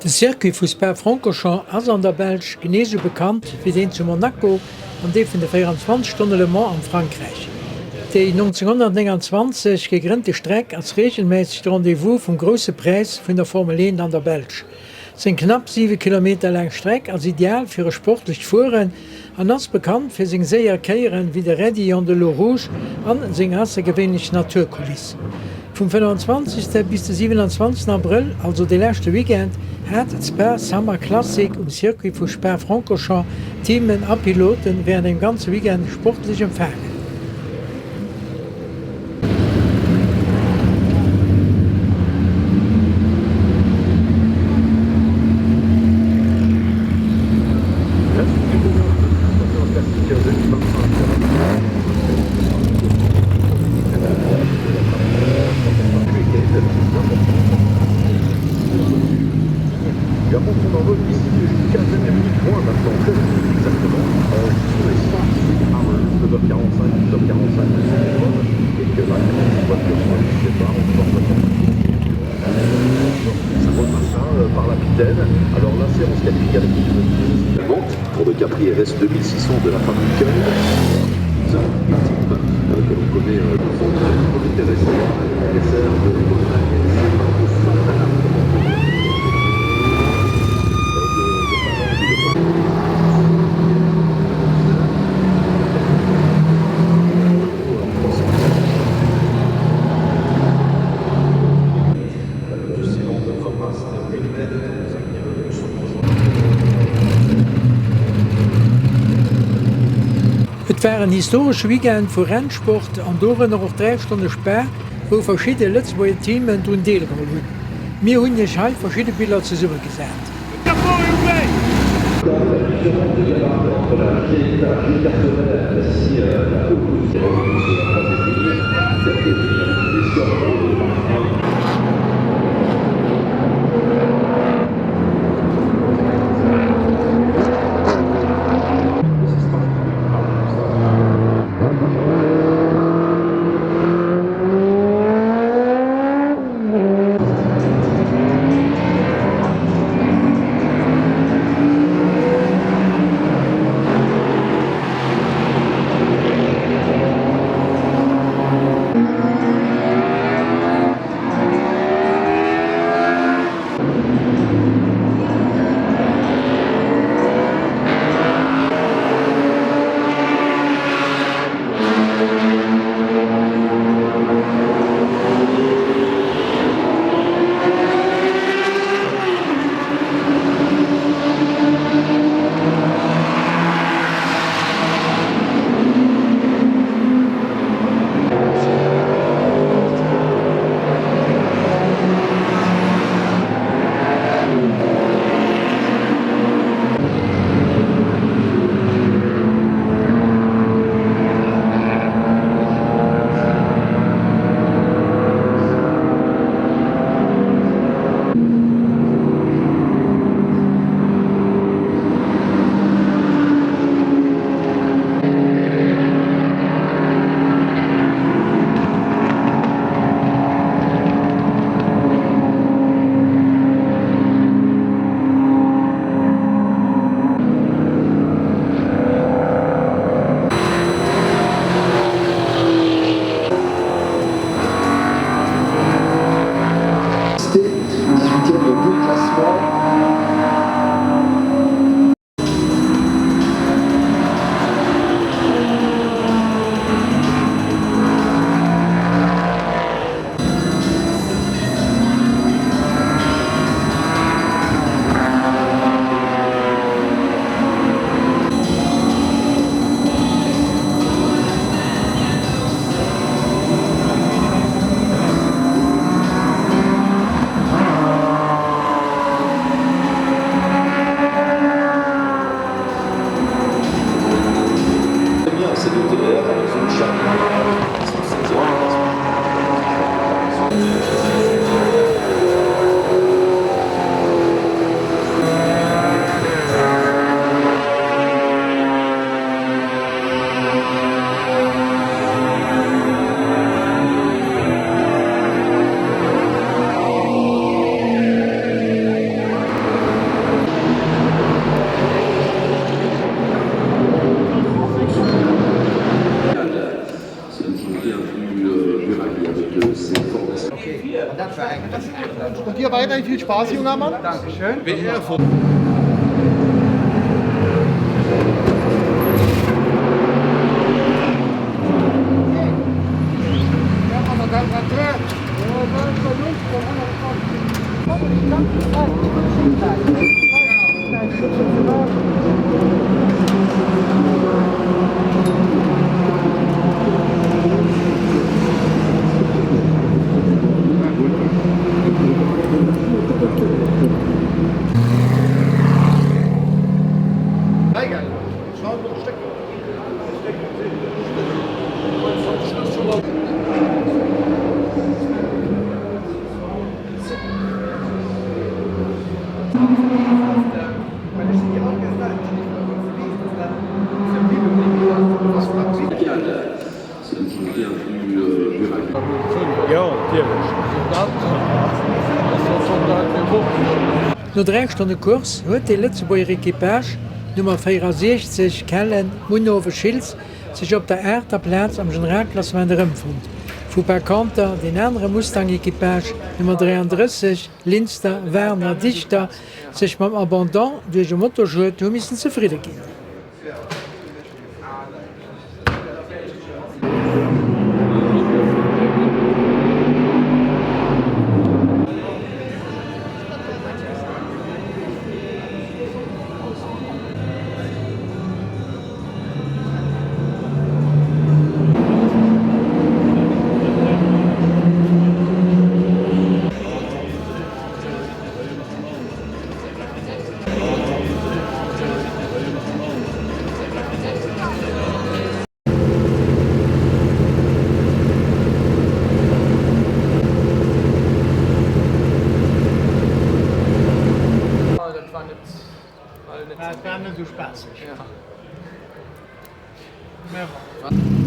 De Circuit vu Spa-Francorchamps ass an der Belsch genee sou bekannt wéi deen zu Monaco an dee vun de 24 Stonne Le Mans am Frankräich. Déi 1929 gegrënnte Streck ass reegelméisseg de Rendez-vous vum Grousse Präis vun der Formel 1 an der Belsch. Seng knapp 7 Kilometer laang Streck ass ideal fir e sportlecht Fueren an ass bekannt fir seng séier Kéieren wéi de Raidillon de l'Eau Rouge an seng aussergewéinlech Naturkuliss. Vum 25. Bis de 27. Abrëll, also de leschte Weekend, hat d'Spa Summer Classic um Circuit vu Spa-Francorchamps Teamen a Piloten wärend engem ganze Weekend sportlech empfaangen. Pour de Capri RS 2600 de la famille Köln, que l'on connaît de son Et war en historesche Weekend vu Rennsport an dorënner och 3 Stonne Spa, wou verschidde Lëtzebuerger Teamen drun deelgeholl hunn. Mir hunn iech hei verschidde Biller zesummegesat. Und dir weiterhin viel Spaß, junger Mann. Dankeschön. No 3 Stonne Course huet de Lëtzebuerger Equipage, Nummer 64, Kellen, Munhowen, Schiltz, sech op der aachter Plaz am Generalklassement erëmfonnt, wou par conter deen anere Mustang-Equipage, Nummer 33, Linster, Werner, Dichter, sech mam Abandon duerch e Motorschued hu missen zefridde ginn. Dat war net esou spaasseg. Mä bon.